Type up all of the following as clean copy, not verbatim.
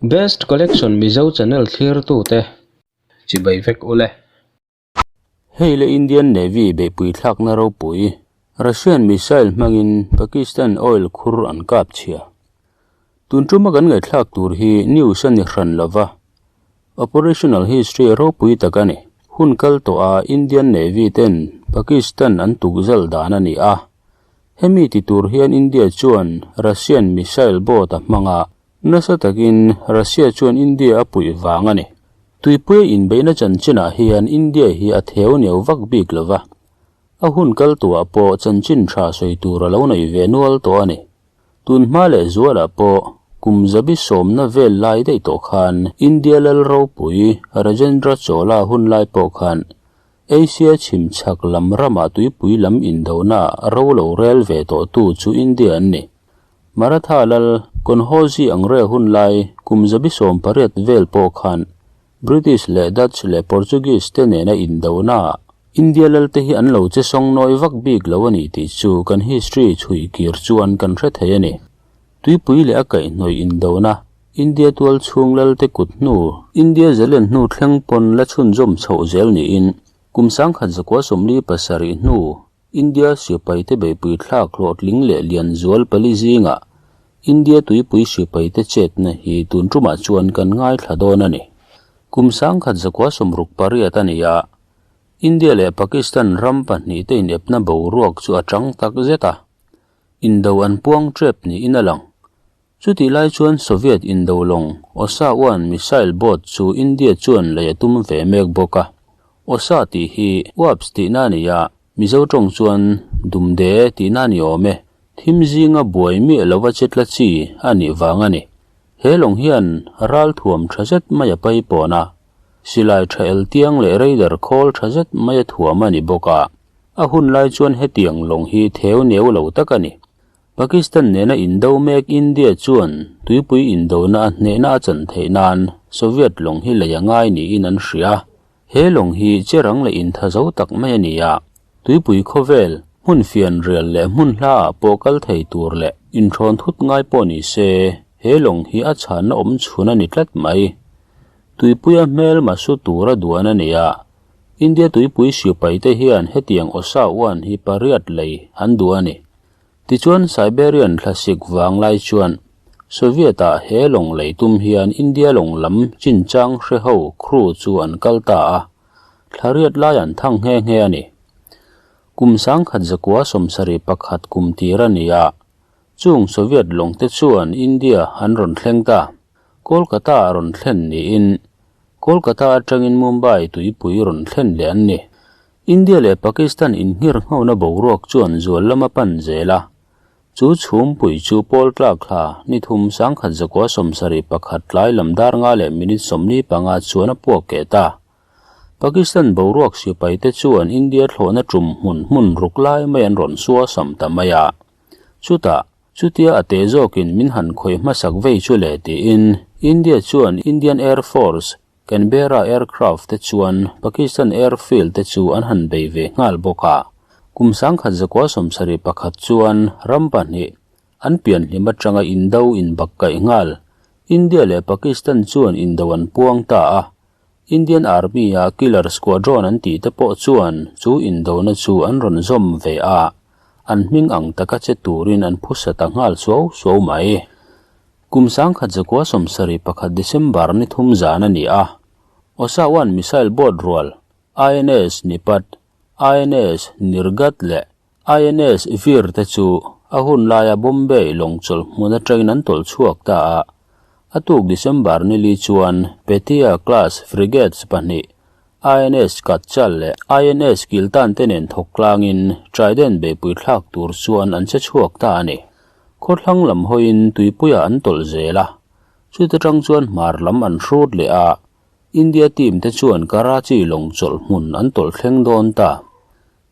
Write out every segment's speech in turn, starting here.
Best Collection Mizo channel thlirtute chibai vek ule. Hei le Indian Navy beihpui thlakna ropui, Russian missile hmangin Pakistan oil khur an kap chhia. Tun tuma kan ngaihthlak tur hi news a ni hran lova, operational history ropui tak a ni. Hun kal tawha Indian Navy ten Pakistan an tukzal dan a ni a, hemi ti tur hian India chuan Russian missile boat a hmang a, Nasa takin Russia chuan India a puih vang a ni. Tuipuia inbeihna chanchinah hian India hi a theu neu vak bik lo va, a hun kal tuah pawh chanchin tha sawi tur a lo nei ve nual tawh a ni. Tun hma leh zualah pawh kum zabi sawmna vel lai daih tawh khan India lal ropui Rajendra Chola hun lai pawh khan Asia chhim chhak lam ramah tuipui lam indona ro lo rel ve tawhtu chu India an ni. Maratha lal Konhozi Angre hun lai kum 18 vel pawh khan British leh Dutch leh Portuguese te nena indonaah India lalte hi an lo che sawng nawi vak bik lo a ni tih chu kan history chhui kir chuan kan hre thei a ni. Tuipui leh a kaihhnawih indona India tual chhung lalte kut hnu India zalen hnu thleng pawn la chhunzawm chhoh zel niin kum 1947 hnu India sipaite beihpui thlak hlawhtling leh lian zual pali zingah India tuipui sipaite chetna hi tun tumah chuan kan ngaithla dawn a ni. Kum 1968 a ni a, India leh Pakistan ram pahnihte inepna boruak chu a chang tak zet a, indo an puang tep niin a lang. Chutih lai chuan Soviet indo lawng Osa one missile boat chu India chuan lei a tum ve mek bawk a. Osa tih hi Wasp tihna a ni a, Mizo tawng chuan Dumde tihna a ni awm e. Thim zinga buai miah lova che tla chi a nih vang a ni. He lawng hian ral thuam tha zet mai a pai pawn a, silai tha el tiang leh radar khawl tha zet mai a thuam a ni bawk a. A hun lai chuan hetiang lawng hi theu neu lo tak a ni. Pakistan nena indo mek India chuan tuipui indona a hnehna a chan theih nan Soviet lawng hi lei a ngai niin an hria. He lawng hi cherang leh intha zo tak mai a ni a, tuipui khawvel, hmun fianrial leh hmun hlaah pawh kal thei tur leh inthawn thut ngai pawh ni se, he lawng hi a chhanna awm chhun a ni tlat mai. Tuipuia hmel masu tura duan a ni a, India tuipui sipaite hian hetiang Osa one hi pariat lei an duh a ni. Tichuan Siberian thlasik vang lai chuan Soviet-ah he lawng lei tum hian India lawng lam chinchang hre ho crew chu an kal ta a, thla riat lai an thang nghe nghe a ni. Kum 1971 kum tir a ni a, chung Soviet lawng te chuan India an rawn thleng ta. Kolkata a rawn thlen niin Kolkata atangin Mumbai tuipui rawn thlen leh an ni. India leh Pakistan inhngir nghona boruak chuan zual lam a pan zel a, chu chhumpui chu pawl tlak thla ni thum 1971 tlai lam dar nga leh minute 45 chuan a puak keh ta. Pakistan boruak sipaite chuan India thlawhna tum hmun hmun ruk lai mai an rawn sua sam ta mai a. Chutah, chutia a te zawkin min han khawih hmasak vei chu le tiin India chuan Indian Air Force, Canberra aircraft te chuan Pakistan airfield te chu an han bei ve nghal bawk a. Kum 1971 chuan ram pahnih an pianhlim atanga indo inbakkaih nghal. India leh Pakistan chuan indo an puang ta a. Indian Army-a Killer Squadron an tih te pawh chuan chu indona chu an rawn zawm ve a, an hming ang taka che turin an phusa ta nghal suau suau mai. Kum 1971 December ni thum zan a ni a, Osa one missile boat rual INS Nipat, INS Nirgat leh INS Veer te chu a hun laia Bombay lawng chawlh hmun atangin an tawlh chhuak ta a. A tuk December ni li chuan Petia class frigates pahnih INS Katchal leh INS Kiltan te nen thawk tlangin Trident beihpui thlak tur chuan an che chhuak ta a ni. Khawthlang lam hawiin tuipuiah an tawlh zel a, chute tang chuan hmar lam an hrut leh a, India team te chuan Karachi lawng chawlh hmun an tawlh thleng dawn ta.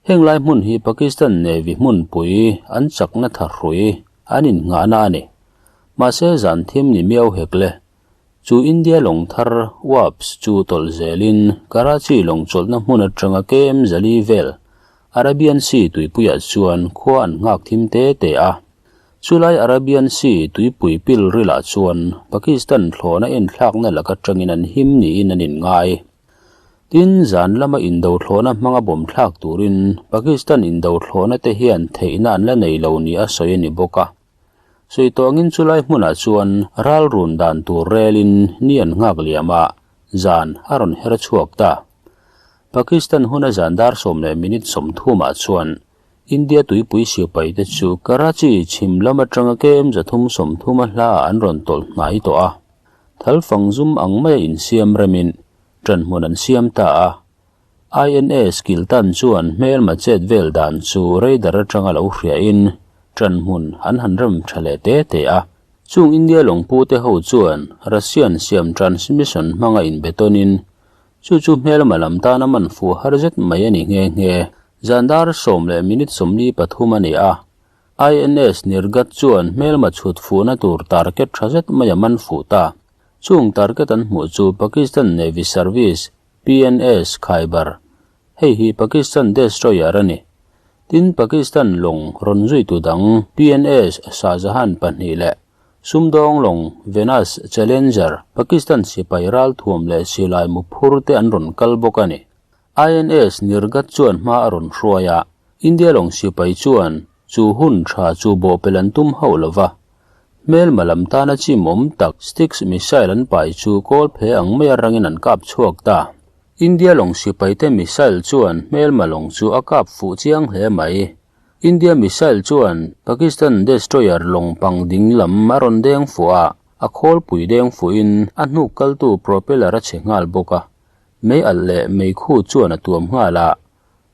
Heng lai hmun hi Pakistan Navy hmunpui an chakna thahrui an innghahna a ni. Mahse zan thim ni miau hek le. Chu India lawng thar Wasp chu tawlh zelin Karachi lawng chawlhna hmun atanga KM zali vel Arabian Sea tuipuiah chuan khua an nghak thim te te a. Chulai Arabian Sea tuipui pil rilah chuan Pakistan thlawhna enthlakna laka tangin an him niin an inngai. Tin, zan lama indo thlawhna hmanga bawm thlak turin Pakistan indo thlawhna te hian theihna an la nei lo ni a sawi a ni bawk a. Sawi tawh angin chulai hmunah chuan ral run dan tur relin ni an nghak liam a, zan a rawn her chhuak ta. Pakistan huna zan dar 10:30 ah chuan India tuipui sipai te chu Karachi chhim lam atanga KM 330 a hla ah an rawn tawlh hnai tawh a. Thal fang zum ang maia insiam remin ṭanhmun an siam ta a. INS Kiltan chuan hmelma chet vel dan chu radar atanga lo hriain ṭanhmun an han rem ṭha leh te te a. Chung India lawngpute ho chuan Russian siam transmission hmanga inbetawnin chu chu hmelma lam tana man fuh har zet mai a ni nghe nghe. Zan dar 10:43 a ni a. INS Nirgat chuan hmelma chhut fuhna tur target ṭha zet mai a man fuh ta. Chung target an hmuh chu Pakistan Navy Service, PNS, Khyber, Hei hi Pakistan destroyer a ni. Tin, Pakistan lawng rawn zuitu dang PNS Shahjahan pahnih leh sumdawng lawng Venus Challenger, Pakistan sipai ralthuam leh silai mu phur te an rawn kal bawk a ni. INS Nirgat chuan hma a rawn hruai a, India lawng sipai chuan chu hun tha chu bawhpelh an tum hauh lo va. Hmelma lam tana chimawm tak Styx missile an pai chu kawl phe ang maia rangin an kap chhuak ta. India lawng sipaite missile chuan hmelma lawng chu a kap fuh chiang hle mai. India missile chuan Pakistan destroyer lawng pang ding lam a rawn deng fuh a, a khawlpui deng fuhin a hnuk kaltu propeller a chhe nghal bawk a. Mei alh leh meikhu chuan a tuam nghal a.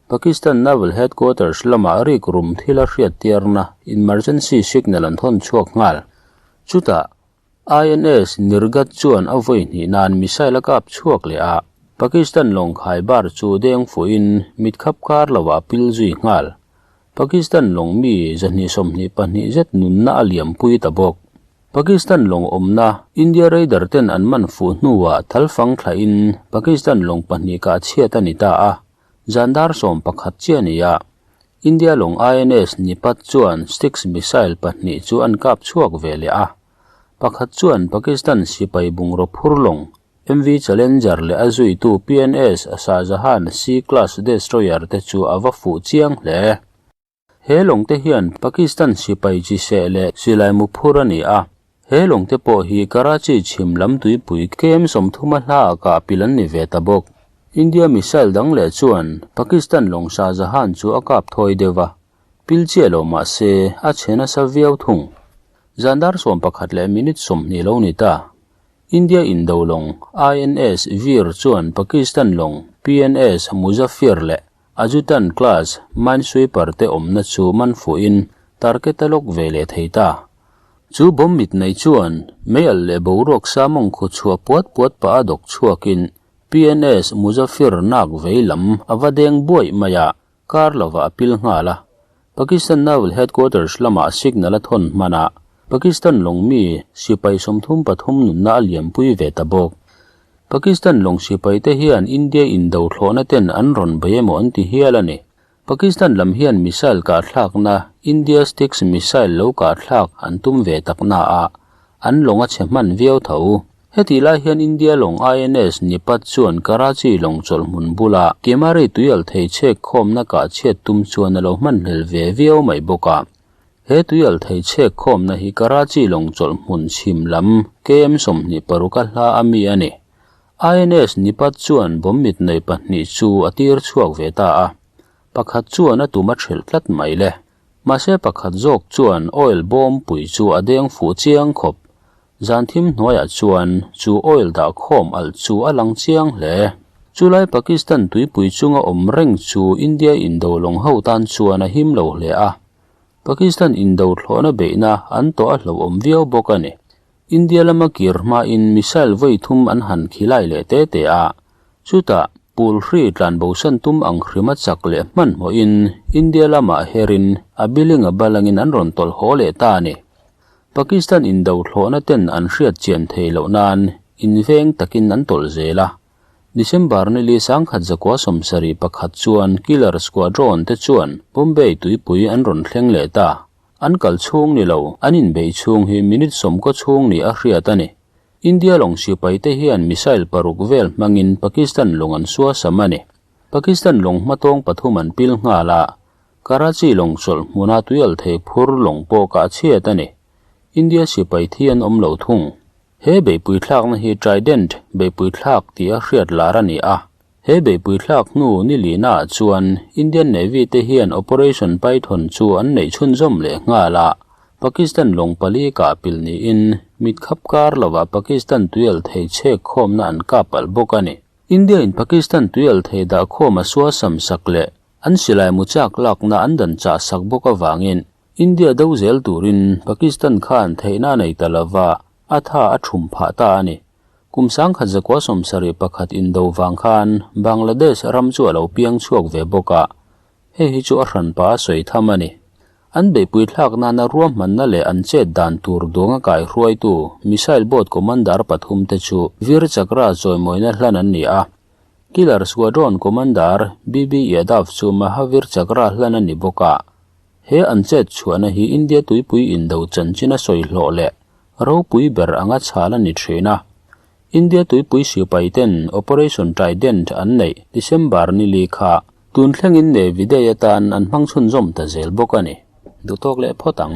Pakistan Naval Headquarters lamah rik rum thil a hriattirna emergency signal an thawn chhuak nghal. Chutah, INS Nirgat chuan a vawi hnih nan missile a kap chhuak leh a, Pakistan lawng khai bar chu deng fuhin mit khap kar lovah a pil zui nghal. Pakistan lawng mi 222 zet nunna a liampui ta bawk. Pakistan lawng awmna India Raider ten an man fuh hnuah thalfang thlahin Pakistan lawng pahnih kah chhiat a ni ta a. Zan dar 11 chiah a ni a, India lawng INS Nipat chuan Styx missile pahnih chu an kap chhuak ve leh a. Pakhat chuan Pakistan sipai bungraw phur lawng MV Challenger leh a zuitu PNS Shahjahan C-class destroyer te chu a va fuh chiang hle. He lawng te hian Pakistan sipai chi seh leh silai mu phur a ni a. He lawng te pawh hi Karachi chhim lam tuipui KM 30 a hla ah kah pil an ni ve ta bawk. India missile dang leh chuan Pakistan lawng Shahjahan chu a kap thawi deuh a, pil chiah lo mah se a chhe nasa viau thung. Zan dar 11:20 lo ni ta. India indo lawng INS Veer chuan Pakistan lawng PNS Muzaffar leh Ajutan class minesweeper te awmna chu man fuhin target a lawk ve leh thei ta. Chu bomb mit nei chuan meialh leh boruak sa mawng khu chhuah puat puat pah a dawk chhuakin PNS Muzaffir nak vei lam a va deng buaih mai a, kar lovah a pil nghal a. Pakistan Naval Headquarters lamah signal a thawn hman a, Pakistan lawng mi sipai 33 nunna a liampui ve ta bawk. Pakistan lawng sipai te hian India indo thlawhna ten an rawn bei emaw an ti hial a ni. Pakistan lam hian missile kah thlakna India Styx missile lo kah thlak an tum ve tak na a, an lawng a chhe hman viau tho. Hetih lai hian India lawng INS Nipat chuan Karachi lawng chawlhmun bula Kemari tuial thei chhek khawmna kah chhiat tum chuan a lo hmanhlel ve viau mai bawk a. He tuial thei chhek khawmna hi Karachi lawng chawlhmun chhim lam KM 26 a hla a mi a ni. INS Nipat chuan bomb mit nei pahnih chu a tir chhuak ve ta a, pakhat chuan a tum a thelh tlat mai le. Mahse pakhat zawk chuan oil bawm pui chu a deng fuh chiang khawp. Zan thim hnuaiah chuan chu oil dah khawm alh chu a lang chiang hle. Chulai Pakistan tuipui chunga awm reng chu India indo lawng ho tan chuan a him lo hle a. Pakistan indo thlawhna beihna an tawh a hlauhawm viau bawk a ni. India lama kir hmain missile vawi thum an han khilai leh te te a, chutah pul hri tlanbosan tum ang hrima chak leh hmanhmawhin India lamah herin a biling a balangin an rawn tawlh haw leh ta a ni. Pakistan indo thlawhna ten an hriat chian thei loh nan inveng takin an tawlh zel a. December ni li 1971 chuan Killer Squadron te chuan Bombay tuipui an rawn thleng leh ta. An kal chhung ni lo, an inbeih chhung hi minute sawmkaw chhung ni a hriat a ni. India lawng sipaite hian missile paruk vel hmangin Pakistan lawng an suasam a ni. Pakistan lawng hmatawng pathum an pil nghal a, Karachi lawng chawlh hmuna tuialthei phur lawng pawh kah chhiat a ni. India sipai thi an awm lo thung. He beihpui thlakna hi Trident beihpui thlak tih a hriat lar a ni a. He beihpui thlak hnu ni lihna ah chuan Indian Navy te hian Operation Python chu an neih chhunzawm leh nghal a, Pakistan lawng pali kah pil niin mit khap kar lovah Pakistan tuial thei chhek khawmna an kap palh bawk a ni. India in Pakistan tuial thei dah khawm a suasam sak leh an silai mu chak lakna an dan chah sak bawk avangin India do zel turin Pakistan khan theihna a nei ta lova, a tha a thum phah ta a ni. Kum 1971 indo vang khan Bangladesh ram chu a lo piang chhuak ve bawk a, hei hi chu a hranpa a sawi tham a ni. An beihpui thlak nana ruahmanna leh an chet dan tur duanga kaihruaitu missile boat commander pathum te chu Vir Chakra chawimawina hlan an ni a. Killer Squadron commander BB Yadav chu Mahavir Chakra hlan a ni bawk a. He an chet chhuahna hi India tuipui indo chanchin a sawi hlawh leh ropui ber anga chhal a ni thin a. India tuipui sipai ten Operation Trident an neih December ni li kha tun thlengin Navy Day atan an hmang chhunzawm ta zel bawk a ni. Duhtawk leh phawt ang.